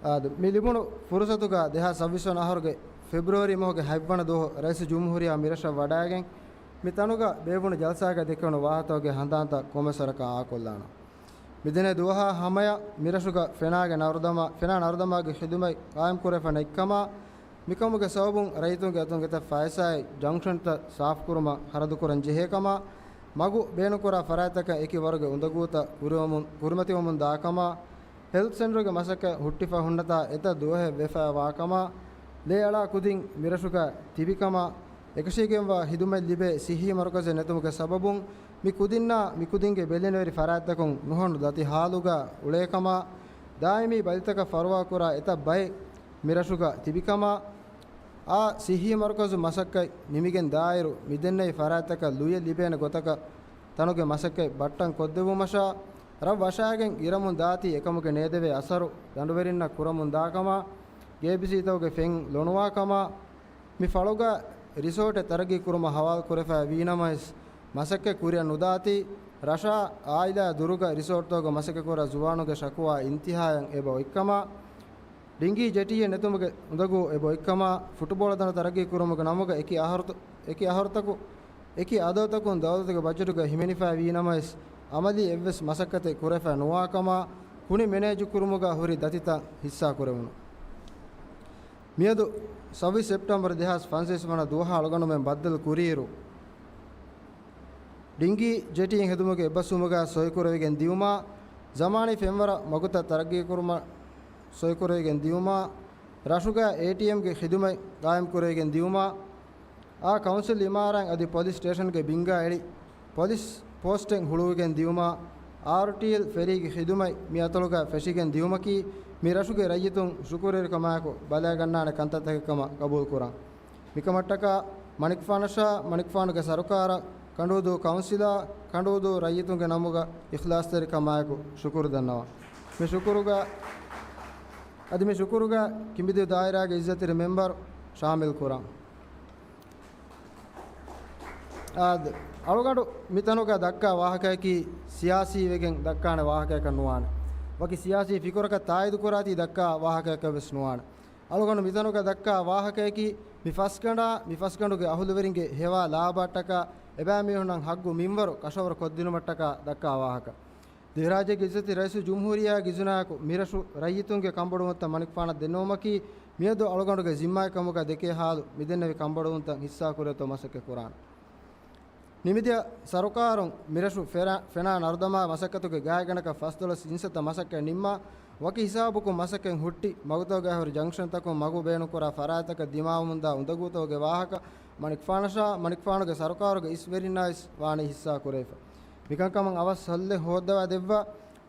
އާދެ، މި ލިބުނު ފުރުޞަތުގަ ދެހާސް ސައްބީސް ވަނަ އަހަރުގެ ފެބްރުއަރީ މަހުގެ ހަތްވަނަ ދުވަހު ރައީސުލްޖުމްހޫރިއްޔާ މި ރަށަށް ވަޑައިގެން، މި ތަނުގަ ބޭއްވުނު ޖަލްސާގަ ދެކެވުނު ވާހަކަތަކުގެ ހަނދާންތައް ކޮންމެސް ވަރަކަށް އާކޮށްލާނަން. މިދެންނެވި ދުވަހާ ހަމަޔަށް މިރަށުގަ ފެނާގެ ނަރުދަމާ، ފެނާ ނަރުދަމާގެ ޚިދުމަތް ޤާއިމްކުރެވިފަ ނެތްކަމާ، މިކަމުގެ ސަބަބުން ރައްޔިތުންގެ އަތުން އެތައް ފައިސާއެއް ޖަންކްޝަންތައް ސާފުކުރުމަށް ޚަރަދުކުރަން ޖެހޭކަމާ، މަގު ބޭނުންކުރާ ފަރާތްތަކަށް އެކި ވަރުގެ އުނދަގޫތައް ކުރިވަމުން، ކުރިމަތިވަމުން ދާކަމާ، ހެލްތް ސެންޓަރުގެ މަސައްކަތް ހުއްޓިފަ ހުންނަތާ އެތައް ދުވަހެއް ވެފައިވާކަމާ، ލޭއަޅާ ކުދިން މިރަށުގަ ތިބިކަމާ، އެކަށީގެންވާ ޚިދުމަތް ލިބޭ ސިއްހީ މަރުކަޒެއް ނެތުމުގެ ސަބަބުން، މި ކުދިންނާ މި ކުދިންގެ ބެލެނިވެރި ފަރާތްތަކުން ނުހަނު ދަތި ޙާލުގަ އުޅޭކަމާ، ދާއިމީ ބަލިތަކަށް ފަރުވާކުރާ އެތައް ބައެއް މިރަށުގަ ތިބިކަމާ، އާ ސިއްހީ މަރުކަޒު މަސައްކަތް ނިމިގެން ދާއިރު، މިދެންނެވި ފަރާތްތަކަށް ލުޔެއް ލިބޭނެ ގޮތަކަށް ތަނުގެ މަސައްކަތް ބައްޓަން ކޮށްދެއްވުމަށާ، ރަށް ވަށާގެން އިރަމުން ދާތީ އެކަމުގެ ނޭދެވޭ އަސަރު ދަނޑުވެރިންނަށް ކުރަމުން ދާކަމާ، ގޭބިސީތަކުގެ ފެން ލޮނުވާކަމާ، މި ފަޅުގަ ރިސޯޓެއް ތަރައްގީ ކުރުމަށް ހަވާލު ކުރެފައި ވީނަމަވެސް، މަސައްކަތް ކުރިއަށް ނުދާތީ، ރަށާ އާއިލާ ދުރުގަ ރިސޯޓްތަކުގަ މަސައްކަތްކުރާ ޒުވާނުންގެ ޝަކުވާ އިންތިހާއަށް އެބަ އޮތްކަމާ، ޑިންގީ ޖެޓީއެއް ނެތުމުގެ އުނދަގޫ އެބަ އޮތްކަމާ، ފުޓުބޯޅަ ދަނޑު ތަރައްގީ ކުރުމުގެ ނަމުގަ އެކި އަހަރުތަ-، އެކި އަހަރުތަކު، އެކި އަދަދުތަކުން ދައުލަތުގެ ބަޖެޓުގަ ހިމެނިފައި ވީނަމަވެސް، އަމަލީ އެއްވެސް މަސައްކަތެއް ކުރެފައި ނުވާކަމާ، ކުނި މެނޭޖު ކުރުމުގަ ހުރި ދަތިތައް ހިއްސާ ކުރެވުނު. މިއަދު ސައްބީސް ސެޕްޓެމްބަރު ދެހާސް ފަންސަވީސް ވަނަ ދުވަހާ އަޅުގަނޑުމެން ބައްދަލު ކުރިއިރު، ޑިންގީ ޖެޓީއެއް ހެދުމުގެ އެއްބަސްވުމުގަ ސޮއިކުރެވިގެން ދިއުމާ، ޒަމާނީ ފެންވަރަށް މަގުތައް ތަރައްގީކުރުމަށް ސޮއިކުރެވިގެން ދިއުމާ، ރަށުގަ އޭޓީއެމްގެ ޚިދުމަތް ގާއިމްކުރެވިގެން ދިއުމާ، އާ ކައުންސިލް އިމާރާތް އަދި ޕޮލިސް ސްޓޭޝަންގެ ބިންގާ އެޅި، ޕޮލިސް ޕޯސްޓެއް ހުޅުވިގެން ދިއުމާ، އާރުޓީއެލް ފެރީގެ ޚިދުމަތް މި އަތޮޅުގަ ފެށިގެން ދިއުމަކީ، މި ރަށުގެ ރައްޔިތުން ޝުކުރުވެރިކަމާއެކު ބަލައިގަންނާނެ ކަންތައްތަކެއް ކަމަށް ގަބޫލުކުރަން. މިކަމަށްޓަކާ، މަނިކުފާނަށާ މަނިކުފާނުގެ ސަރުކާރަށް، ކަނޑޫދޫ ކައުންސިލާ، ކަނޑޫދޫ ރައްޔިތުންގެ ނަމުގަ އިޚްލާޞްތެރިކަމާއެކު ޝުކުރު ދަންނަވަން. މި ޝުކުރުގަ، އަދި މި ޝުކުރުގަ ކިނބިދޫ ދާއިރާގެ އިއްޒަތްތެރި މެމްބަރު ޝާމިލް ކުރަން. އާދެ، އަޅުގަނޑު މިތަނުގަ ދައްކާ ވާހަކަޔަކީ ސިޔާސީ ވެގެން ދައްކާނެ ވާހަކަޔަކަށް ނުވާނެ. ވަކި ސިޔާސީ ފިކުރަކަށް ތާއީދު ކުރާތީ ދައްކާ ވާހަކަޔަކަށް ވެސް ނުވާނެ. އަޅުގަނޑު މިތަނުގަ ދައްކާ ވާހަކަޔަކީ، މި ފަސްގަނޑާ، މި ފަސްގަނޑުގެ އަހުލުވެރިންގެ ހެވާ ލާބާއަށްޓަކާ، އެބައިމީހުންނަށް ހައްގު މިންވަރު ކަށަވަރު ކޮށްދިނުމަށްޓަކާ ދައްކާ ވާހަކަ. ދިވެހިރާއްޖޭގެ އިއްޒަތްތެރި ރައީސުލްޖުމްހޫރިއްޔާގެ އިޒުނާއެކު މިރަށު ރައްޔިތުންގެ ކަންބޮޑުވުންތައް މަނިކުފާނަށް ދެންނެވުމަކީ، މިއަދު އަޅުގަނޑުގެ ޒިންމާގެ ކަމުގަ ދެކޭ ހާލު މިދެންނެވި ކަންބޮޑުވުންތައް ހިއްސާކުރޭތޯ މަސައްކަތް ކުރާނެ. ނިމިދިޔަ ސަރުކާރުން މިރަށު ފެރާ-، ފެނާ ނަރުދަމާ މަސައްކަތުގެ ގާތްގަނޑަކަށް ފަސްދޮޅަސް އިންސައްތަ މަސައްކަތް ނިންމާ، ވަކި ހިސާބަކުން މަސައްކަތް ހުއްޓި، މަގުތަކުގައި ހުރި ޖަންކްޝަންތަކުން މަގު ބޭނުންކުރާ ފަރާތްތަކަށް ދިމާވަމުންދާ އުނދަގޫތަކުގެ ވާހަކަ، މަނިކުފާނަށާ މަނިކުފާނުގެ ސަރުކާރުގެ އިސްވެރިންނާވެސް ވާނީ ހިއްސާ ކުރެވިފަ. މިކަންކަމަށް އަވަސް ހައްލެއް ހޯއްދަވާ ދެއްވާ،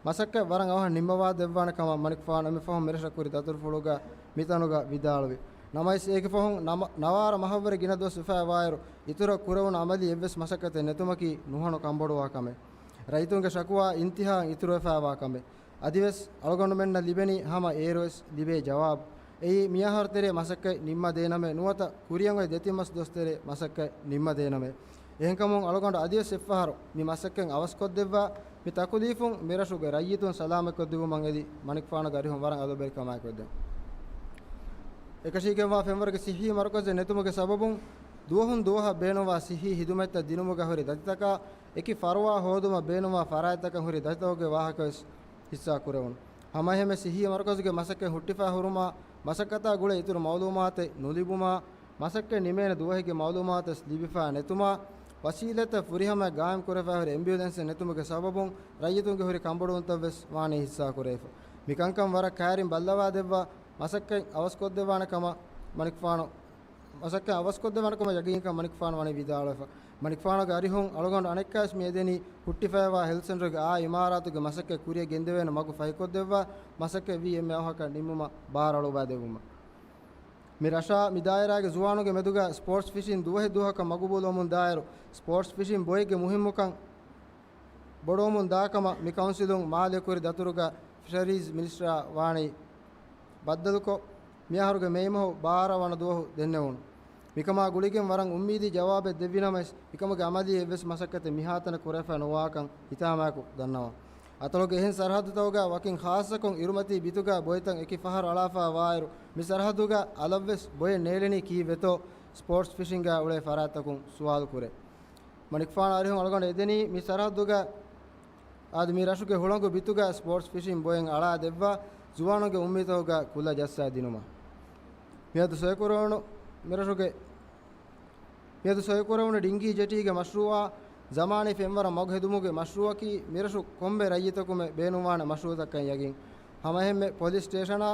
މަސައްކަތް ވަރަށް އަވަހަށް ނިންމަވާ ދެއްވާނެ ކަމަށް މަނިކުފާނު އެންމެ ފަހުން މިރަށަށް ކުރި ދަތުރުފުޅުގަ މިތަނުގަ ވިދާޅުވި. ނަމަވެސް އޭގެ ފަހުން ނަމަ-، ނަވާރަ މަހަށްވުރެ ގިނަ ދުވަސް ވެފައިވާއިރު، އިތުރަށް ކުރެވުނު އަމަލީ އެއްވެސް މަސައްކަތެއް ނެތުމަކީ ނުހަނު ކަންބޮޑުވާ ކަމެއް. ރައްޔިތުންގެ ޝަކުވާ އިންތިހާއަށް އިތުރުވެފައިވާ ކަމެއް. އަދިވެސް އަޅުގަނޑުމެންނަށް ލިބެނީ ހަމަ އޭރުވެސް ލިބޭ ޖަވާބު. އެއީ މިއަހަރު ތެރޭ މަސައްކަތް ނިންމަދޭނަމޭ ނުވަތަ ކުރިއަށް އޮތް ދެތިން މަސް ދުވަސް ތެރޭ މަސައްކަތް ނިންމަދޭނަމޭ. އެހެންކަމުން އަޅުގަނޑު އަދިވެސް އެއްފަހަރު މި މަސައްކަތް އަވަސްކޮށްދެއްވާ، މި ތަކުލީފުން މިރަށުގެ ރައްޔިތުން ސަލާމަތްކޮށްދިއުމަށް އެދި މަނިކުފާނުގެ އަރިހުން ވަރަށް އަދަބުވެރިކަމާއެކު ވެއްދެން. އެކަށީގެންވާ ފެންވަރުގެ ސިއްހީ މަރުކަޒެއް ނެތުމުގެ ސަބަބުން ދުވަހުން ދުވަހަށް ބޭނުންވާ ސިއްހީ ހިދުމަތްތައް ދިނުމުގަ ހުރި ދަތިތަކާ އެކި ފަރުވާ ހޯދުމަށް ބޭނުންވާ ފަރާތްތަކަށް ހުރި ދަތިތަކުގެ ވާހަކަވެސް ހިއްސާ ކުރެވުނު. ހަމައެހެންމެ ސިއްހީ މަރުކަޒުގެ މަސައްކަތް ހުއްޓިފަ ހުރުމާ، މަސައްކަތާ ގުޅޭ އިތުރު މައުލޫމާތެއް ނުލިބުމާ، މަސައްކަތް ނިމޭނެ ދުވަހެއްގެ މައުލޫމާތެއް ލިބިފަ ނެތުމާ، ވަސީލަތްތައް ފުރިހަމައަށް ގާއިމް ކުރެފަ ހުރި އެމްބިއުލެންސެއް ނެތުމުގެ ސަބަބުން ރައްޔިތުންގެ ހުރި ކަންބޮޑުވުންތައް ވެސް ވާނީ ހިއްސާ ކުރެވިފަ. މިކަންކަން ވަރަށް ކައިރިން ބައްލަވާ ދެއްވާ، މަސައްކަތް އަވަސްކޮށްދެއްވާނެ ކަމަށް މަނިކުފާނު، މަސައްކަތް އަވަސްކޮށްދެއްވާނެ ކަމަށް ޔަގީންކަން މަނިކުފާނު ވަނީ ވިދާޅުވެފަ. މަނިކުފާނުގެ އަރިހުން އަޅުގަނޑު އަނެއްކާވެސް މި އެދެނީ ހުއްޓިފައިވާ ހެލްތު ސެންޓަރުގެ އާ އިމާރާތުގެ މަސައްކަތް ކުރިއަށް ގެންދެވޭނެ މަގު ފަހިކޮށްދެއްވާ، މަސައްކަތް ވީ އެންމެ އަވަހަކަށް ނިންމުމަށް ބާރު އަޅުވާ ދެއްވުމަށް. މި ރަށާ މި ދާއިރާގެ ޒުވާނުންގެ މެދުގަ ސްޕޯޓްސް ފިޝިން ދުވަހެއް ދުވަހަކަށް މަގުބޫލުވަމުން ދާއިރު، ސްޕޯޓްސް ފިޝިން ބޮއެއްގެ މުހިއްމުކަން ބޮޑުވަމުން ދާކަމަށް މި ކައުންސިލުން މާލެ ކުރި ދަތުރުގަ ފިޝަރީޒް މިނިސްޓަރާ ވާނީ ބައްދަލުކޮށް، މިއަހަރުގެ މޭ މަހު ބާރަ ވަނަ ދުވަހު ދެންނެވުނު. މިކަމާ ގުޅިގެން ވަރަށް އުއްމީދީ ޖަވާބެއް ދެއްވިނަމަވެސް، މިކަމުގެ އަމަލީ އެއްވެސް މަސައްކަތެއް މިހާތަނަށް ކުރެވިފަ ނުވާކަން ހިތާމައަކު ދަންނަވަން. އަތޮޅުގެ އެހެން ސަރަހައްދުތަކުގަ ވަކިން ޚާއްޞަކޮށް އިރުމަތީ ބިތުގަ ބޮއިތައް އެކި ފަހަރު އަޅާފަ ވާއިރު، މި ސަރަހައްދުގަ އަލަށްވެސް ބޮއެއް ނޭޅެނީ ކީއްވެތޯ ސްޕޯޓްސް ފިޝިންގާ އުޅޭ ފަރާތްތަކުން ސުވާލު ކުރޭ. މަނިކުފާނު އަރިހުން އަޅުގަނޑު އެދެނީ މި ސަރަހައްދުގަ އާދެ، މި ރަށުގެ ހުޅަނގު ބިތުގަ ސްޕޯޓްސް ފިޝިން ބޮއެއް އަޅާ ދެއްވާ، ޒުވާނުންގެ އުއްމީދުތަކުގަ ކުލަ ޖައްސާ ދިނުމަށް. މިއަދު ސޮއިކުރެވުނު މިރަށުގެ، މިއަދު ސޮއިކުރެވުނު ޑިންގީ ޖެޓީގެ މަޝްރޫއާ، ޒަމާނީ ފެންވަރަށް މަގު ހެދުމުގެ މަޝްރޫއަކީ، މިރަށު ކޮންމެ ރައްޔިތަކުމެ ބޭނުންވާނެ މަޝްރޫއަކަށް ޔަގީން. ހަމައެހެންމެ ޕޮލިސް ސްޓޭޝަނާ،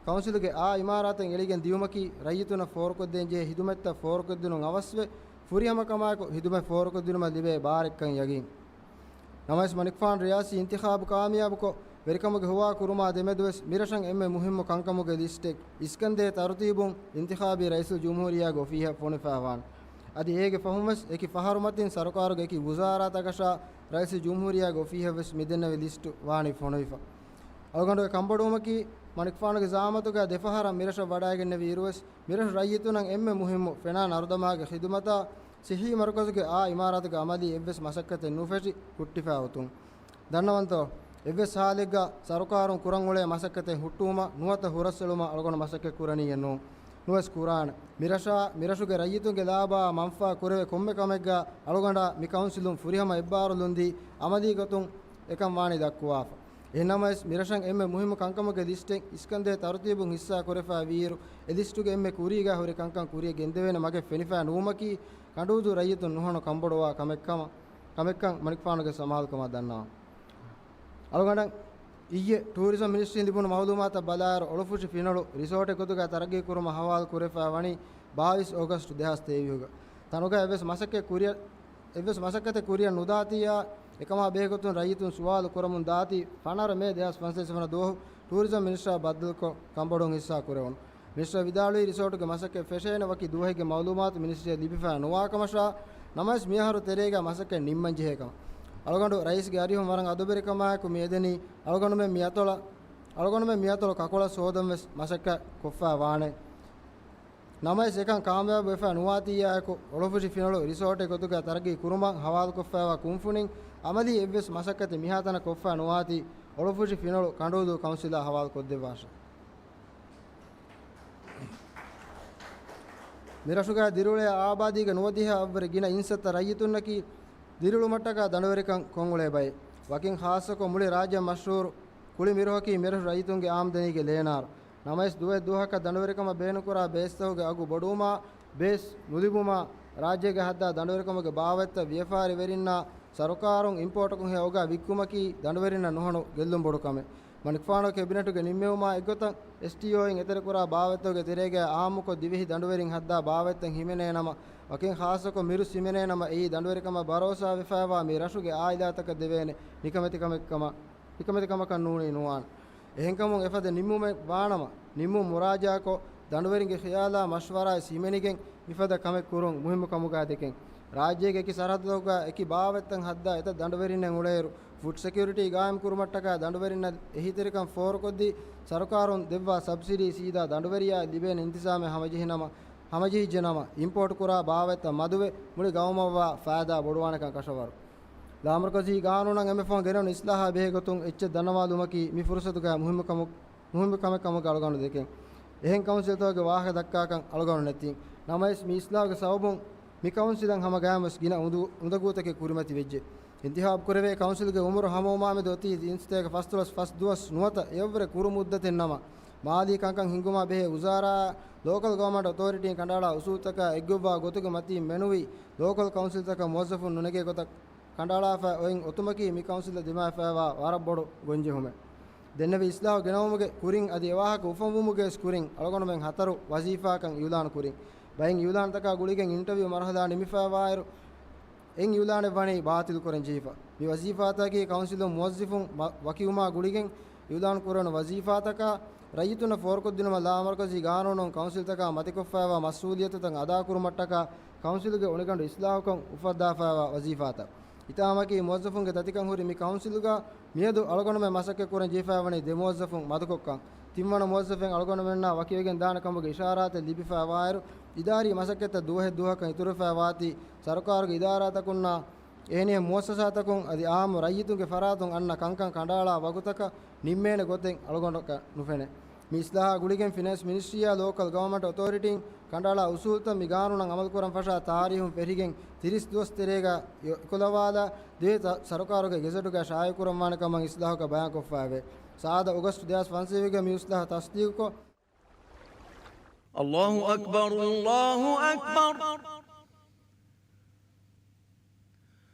ކައުންސިލުގެ އާ އިމާރާތެއް އެޅިގެން ދިޔުމަކީ، ރައްޔިތުންނަށް ފޯރުކޮށްދޭން ޖެހޭ ހިދުމަތްތައް ފޯރުކޮށްދިނުން އަވަސްވެ، ފުރިހަމަކަމާއެކު ހިދުމަތް ފޯރުކޮށްދިނުމަށް ލިބޭ ބާރެއްކަން ޔަގީން. ނަމަވެސް، މަނިކުފާނު ރިޔާސީ އިންތިޚާބު ކާމިޔާބުކޮށް، ވެރިކަމުގެ ހުވާ ކުރުމާ ދެމެދުވެސް، މިރަށަށް އެންމެ މުހިއްމު ކަންކަމުގެ ލިސްޓެއް އިސްކަންދޭ ތަރުތީބުން އިންތިޚާބީ ރައީސުލްޖުމްހޫރިއްޔާގެ އޮފީހަށް ފޮނިފައިވާނެ. އަދި އޭގެ ފަހުންވެސް، އެކި ފަހަރުމަތިން ސަރުކާރުގެ އެކި ވުޒާރާތަކަށާ ރައީސުލްޖުމްހޫރިއްޔާގެ އޮފީހަށްވެސް މިދެންނެވި ލިސްޓު ވާނީ ފޮނުވިފަ. އަޅުގަނޑުގެ ކަންބޮޑުވުމަކީ، މަނިކުފާނުގެ ޒައާމަތުގަ ދެފަހަރަށް މިރަށަށް ވަޑައިގެންނެވި އިރުވެސް، މިރަށު ރައްޔިތުންނަށް އެންމެ މުހިއްމު ފެނާ ނަރުދަމާގެ ޚިދުމަތާ، ސިއްހީ މަރުކަޒުގެ އާ އިމާރާތުގެ އަމަލީ އެއްވެސް މަސައްކަތެއް ނުފެށި ހުއްޓިފަ އޮތުން. ދަންނަވަންތޯ، އެއްވެސް ހާލެއްގަ ސަރުކާރުން ކުރަން އުޅޭ މަސައްކަތެއް ހުއްޓުވުމަށް ނުވަތަ ހުރަސްއެޅުމަށް އަޅުގަނޑު މަސައްކަތް ކުރަނީއެއް ނޫން. ނުވެސް ކުރާނެ. މިރަށާ، މިރަށުގެ ރައްޔިތުންގެ ލާބާ މަންފާ ކުރެވޭ ކޮންމެ ކަމެއްގަ އަޅުގަނޑާ މި ކައުންސިލުން ފުރިހަމަ އެއްބާރުލުންދީ އަމަލީ ގޮތުން އެކަން ވާނީ ދައްކުވާފަ. އެހެންނަމަވެސް، މިރަށަށް އެންމެ މުހިއްމު ކަންކަމުގެ ލިސްޓެއް އިސްކަންދޭ ތަރުތީބުން ހިއްސާ ކުރެފައި ވީއިރު، އެ ލިސްޓުގެ އެންމެ ކުރީގަ ހުރި ކަންކަން ކުރިއަށް ގެންދެވޭނެ މަގެއް ފެނިފައި ނުވުމަކީ، ކަނޑޫދޫ ރައްޔިތުން ނުހަނު ކަންބޮޑުވާ ކަމެއްކަމަށް، ކަމެއްކަން މަނިކުފާނުގެ ސަމާލުކަމަށް ދަންނަވަން. އަޅުގަނޑަށް އިއްޔެ ޓޫރިޒަމް މިނިސްޓްރީން ލިބުނު މައުލޫމާތަށް ބަލާއިރު، އޮޅުފުށި ފިނޮޅު ރިސޯޓެއް ގޮތުގައި ތަރައްގީ ކުރުމަށް ހަވާލު ކުރެފައި ވަނީ ބާވީސް އޯގަސްޓް ދެހާސް ތޭވީހުގަ. ތަނުގައި އެއްވެސް މަސައްކަތް ކުރިއަށް، އެއްވެސް މަސައްކަތެއް ކުރިއަށް ނުދާތީއާ، އެކަމާ ބެހޭގޮތުން ރައްޔިތުން ސުވާލު ކުރަމުން ދާތީ، ފަނަރަ މޭ ދެހާސް ފަންސަވީސް ވަނަ ދުވަހު ޓޫރިޒަމް މިނިސްޓަރ ބައްދަލުކޮށް ކަންބޮޑުވުން ހިއްސާ ކުރެވުނު. މިނިސްޓަރ ވިދާޅުވީ، ރިސޯޓުގެ މަސައްކަތް ފެށޭނެ ވަކި ދުވަހެއްގެ މައުލޫމާތު މިނިސްޓްރީއަށް ލިބިފައި ނުވާ ކަމަށާ، ނަމަވެސް މިއަހަރު ތެރޭގަ މަސައްކަތް ނިންމަން ޖެހޭ ކަމަށް. އަޅުގަނޑު ރައީސްގެ އަރިހުން ވަރަށް އަދުބެރިކަމާއެކު މި އެދެނީ، އަޅުގަނޑުމެން މި އަތޮޅަށް، އަޅުގަނޑުމެން މި އަތޮޅު ކަކުޅަށް ސޯދަން ވެސް މަސައްކަތް ކޮށްފައި ވާނެ. ނަމަވެސް އެކަން ކާމިޔާބު ވެފައި ނުވާތީއާއެކު، އޮޅުފުށި ފިނޮޅު ރިސޯޓެއް ގޮތުގައި ތަރައްގީ ކުރުމަށް ހަވާލުކޮށްފައިވާ ކުންފުނިން އަމަލީ އެއްވެސް މަސައްކަތެއް މިހާތަނަށް ކޮށްފައި ނުވާތީ، އޮޅުފުށި ފިނޮޅު ކަނޑޫދޫ ކައުންސިލާ ހަވާލު ކޮށްދެއްވާށެ. މި ރަށުގައި ދިރިއުޅޭ އާބާދީގެ ނުވަދިހަ އަށްވުރެ ގިނަ އިންސައްތަ ރައްޔިތުންނަކީ ދިރިއުޅުމަށްޓަކާ ދަނޑުވެރިކަން ކޮށްއުޅޭ ބައެއް. ވަކިން ޚާއްޞަކޮށް މުޅި ރާއްޖެ މަޝްހޫރު ކުޅި މިރުހަކީ މިރަށު ރައްޔިތުންގެ އާމްދަނީގެ ލޭނާރު. ނަމަވެސް ދުވަހެއް ދުވަހަކަށް ދަނޑުވެރިކަމަށް ބޭނުންކުރާ ބޭސްތަކުގެ އަގު ބޮޑުވުމާ، ބޭސް ނުލިބުމާ، ރާއްޖޭގެ ހައްދާ ދަނޑުވެރިކަމުގެ ބާވަތްތައް ވިޔަފާރިވެރިންނާ ސަރުކާރުން އިމްޕޯޓަކުން ހެޔޮ އޮގާ ވިއްކުމަކީ ދަނޑުވެރިންނަށް ނުހަނު ގެއްލުން ބޮޑު ކަމެއް. މަނިކުފާނު ކެބިނެޓުގެ ނިންމެވުމާ އެއްގޮތަށް، އެސްޓީއޯއިން އެތެރެކުރާ ބާވަތްތަކުގެ ތެރޭގައި އާއްމުކޮށް ދިވެހި ދަނޑުވެރިން ހައްދާ ބާވަތްތައް ހިމެނޭނަމަ، ވަކިން ޚާއްޞަކޮށް މިރުސް ހިމެނޭނަމަ، އެއީ ދަނޑުވެރިކަމަށް ބަރޯސާވެފައިވާ މި ރަށުގެ އާއިލާތަކަށް ދެވޭނެ ނިކަމެތިކަމެއްކަމަށް، ނިކަމެތިކަމަކަށް ނޫނީ ނުވާނެ. އެހެންކަމުން އެފަދަ ނިންމުމެއް ވާނަމަ، ނިންމުން މުރާޖާކޮށް، ދަނޑުވެރިންގެ ޚިޔާލާ މަޝްވަރާވެސް ހިމެނިގެން މިފަދަ ކަމެއް ކުރުން މުހިއްމު ކަމުގައި ދެކެން. ރާއްޖޭގެ އެކި ސަރަހައްދުތަކުގައި އެކި ބާވަތްތައް ހައްދާ އެތައް ދަނޑުވެރިންނެއް އުޅޭއިރު، ފުޑް ސެކިއުރިޓީ ގާއިމް ކުރުމަށްޓަކާ ދަނޑުވެރިންނަށް އެހީތެރިކަން ފޯރުކޮށްދީ، ސަރުކާރުން ދެއްވާ ސަބްސިޑީ ސީދާ ދަނޑުވެރިޔާއަށް ލިބޭނެ އިންތިޒާމެއް ހަމަޖެހިނަމަ، ހަމަޖެހިއްޖެނަމަ، އިމްޕޯޓް ކުރާ ބާވަތްތައް މަދުވެ، މުޅި ގައުމަށްވާ ފައިދާ ބޮޑުވާނެކަން ކަށަވަރު. ލާމަރުކަޒީ ގާނޫނަށް އެންމެ ފަހުން ގެނެވުނު އިސްލާހާ ބެހޭ ގޮތުން އެއްޗެއް ދަންނަވާލުމަކީ މި ފުރުސަތުގައި މުހިއްމު ކަމު، މުހިއްމު ކަމެއް ކަމުގަ އަޅުގަނޑު ދެކެން. އެހެން ކައުންސިލްތަކުގެ ވާހަކަ ދައްކާކަން އަޅުގަނޑު ނެތިން. ނަމަވެސް މި އިސްލާހުގެ ސަބަބުން މި ކައުންސިލަށް ހަމަ ގަޔަން ވެސް ގިނަ އުނދަ-، އުނދަގޫތަކެއް ކުރިމަތި ވެއްޖެ. އިންތިހާބު ކުރެވޭ ކައުންސިލްގެ އުމުރު ހަމަވުމާމެދު އޮތީ ތިން ސަތޭކަ ފަސްދޮޅަސް ފަސް ދުވަސް ނުވަތަ އެއަށްވުރެ ކުރު މުއްދަތެއް ނަމަ، މާލީ ކަންކަން ހިންގުމާ ބެހޭ ވުޒާރާއާ ލޯކަލް ގަވަމަންޓް އޮތޯރިޓީން ކަނޑައަޅާ އުސޫލުތަކާ އެއްގޮއްވާ ގޮތުގެ މަތީން މެނުވީ، ލޯކަލް ކައުންސިލްތަކަށް މުވައްޒަފުން ނުނެގޭ ގޮތަށް ކަނޑައަޅާފައި އޮތް އޮތުމަކީ މި ކައުންސިލަށް ދިމާވެފައިވާ ވަރަށް ބޮޑު ގޮންޖެހުމެއް. ދެންނެވި އިސްލާހު ގެނައުމުގެ ކުރިން އަދި އެވާހަކަ އުފަންވުމުގެ ވެސް ކުރިން އަޅުގަނޑުމެން ހަތަރު ވަޒީފާކަން އިއުލާނު ކުރިން. ބައެއް އިއުލާނުތަކާ ގުޅިގެން އިންޓަވިއު މަރުހަލާ ނިމިފައިވާއިރު، އެއް އިއުލާނެއް ވަނީ ބާތިލް ކުރަން ޖެހިފަ. މި ވަޒީފާތަކީ ކައުންސިލުން މުވައްޒިފުން މަ-، ވަކިވުމާ ގުޅިގެން އިއުލާނު ކުރެވުނު ވަޒީފާތަކާ، ރައްޔިތުންނަށް ފޯރުކޮށްދިނުމަށް ލާމަރުކަޒީ ގާނޫނުން ކައުންސިލްތަކާ މަތިކޮށްފައިވާ މަސްއޫލިއްޔަތުތައް އަދާކުރުމަށްޓަކާ، ކައުންސިލުގެ އުނިގަނޑު އިސްލާހުކޮށް އުފައްދާފައިވާ ވަޒީފާތައް. އިތާމަކީ މުވައްޒަފުންގެ ދަތިކަން ހުރި މި ކައުންސިލުގަ މިއަދު އަޅުގަނޑުމެން މަސައްކަތް ކުރަން ޖެހިފައިވަނީ ދެ މުވައްޒަފުން މަދުކޮށްކަން. ތިންވަނަ މުވައްޒަފެއް އަޅުގަނޑުމެންނާ ވަކިވެގެން ދާނެ ކަމުގެ އިޝާރާތެއް ލިބިފައިވާއިރު، އިދާރީ މަސައްކަތްތައް ދުވަހެއް ދުވަހަކަށް އިތުރުވެފައިވާތީ، ސަރުކާރުގެ އިދާރާތަކުންނާ އެހެނިހެން މުވައްސަސާތަކުން އަދި އާއްމު ރައްޔިތުންގެ ފަރާތުން އަންނަ ކަންކަން ކަނޑައަޅާ ވަގުތަކަށް ނިންމޭނެ ގޮތެއް އަޅުގަނޑަކަށް ނުފެނޭ. މި އިސްލާހާ ގުޅިގެން ފިނޭންސް މިނިސްޓްރީއާ ލޯކަލް ގަވަމަންޓް އޮތޯރިޓީން ކަނޑައަޅާ އުސޫލުތައް މި ގާނޫނަށް އަމަލުކުރަން ފަށާ ތާރީހުން ފެށިގެން ތިރީސް ދުވަސް ތެރޭގަ އެކުލަވާލާ ދިވެހި ތަ-، ސަރުކާރުގެ ގެޒެޓުގައި ޝާއިޢުކުރަންވާނެ ކަމަށް އިސްލާހުގަ ބަޔާންކޮށްފައެވެ. ސާދަ އޮގަސްޓް ދެހާސް ފަންސަވީސްގަ މި އިސްލާހު ތަސްދީޤުކޮށް، الله أكبر، الله أكبر.